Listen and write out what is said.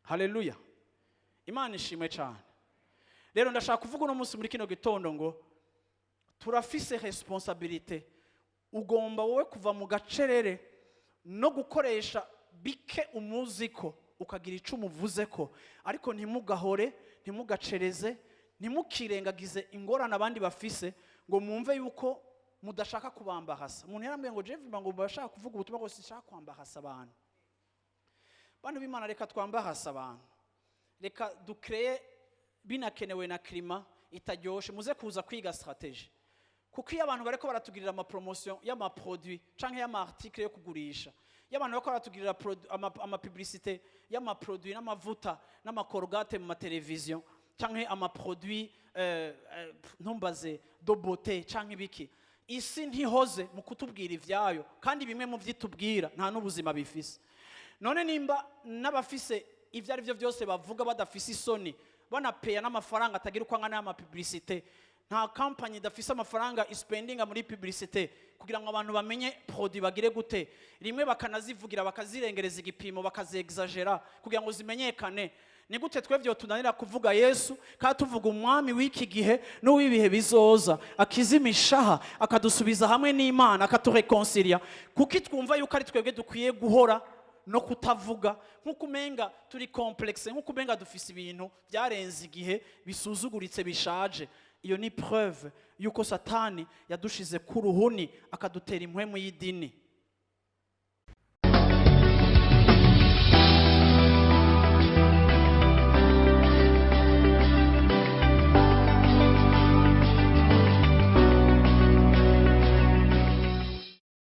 Haleluya, Imana ishimwe cyane. Rero ndashaka kuvuga uno munsi muri kino gitondo ngo turafise responsabilité. Ugomba wowe kuva mu gacerere no gukoresha bike umuzi ko ukagira icyo umuvuze ko, ariko ntimugahore, ntimugacereze, ntimukirengagize ingorane abandi bafise ngo mwumve yuko mudashaka kubambahasa. Umuntu yarambwiye ngo jewe ngo bashaka kuvuga ubutumwa ngo sinshaka kwambahasa abantu. Bantu b'Imana, reka twambahasa abantu, reka dukreye binakenewe na climat itaryoshe. Muze kuza kwiga stratégie, kuko iyo abantu bariko baratugirira amapromotion y'amaproduit canke y'amaarticle yo kugurisha, iyo abantu bariko baratugirira amapublicité y'amaproduit n'amavuta n'amakorogate mu mateleviziyo canke amaproduit ntumbaze de beauté canke ibiki, isi ntihoze mu kutubwira ivyayo, kandi bimwe mu vyitubwira nta n'ubuzima bifise. None nimba n'abafise ibyo ari byo byose bavuga badafise isoni, banapeya n'amafaranga atagira uko angana y'amapublicité, nta kampanyi idafise amafaranga ispendinga muri publicité kugira ngo abantu bamenye produit bagire gute, rimwe bakanazivugira, bakazirengereza igipimo, bakazexagera kugira ngo zimenyekane, ni gute twebwe tunanira kuvuga Yesu, kandi tuvuga umwami w'iki gihe n'uw'ibihe bizoza, akiza imishaha, akadusubiza hamwe n'Imana, akaturekonsilia? Kuki twumva yuko ari twebwe dukwiye guhora no kutavuga, nk'uko umenga turi complexe, nk'uko umenga dufise ibintu byarenze igihe, bisuzuguritse, bishaje? Iyo ni preuve yuko Satani yadushize ku ruhuni, akadutera impwemu y'idini.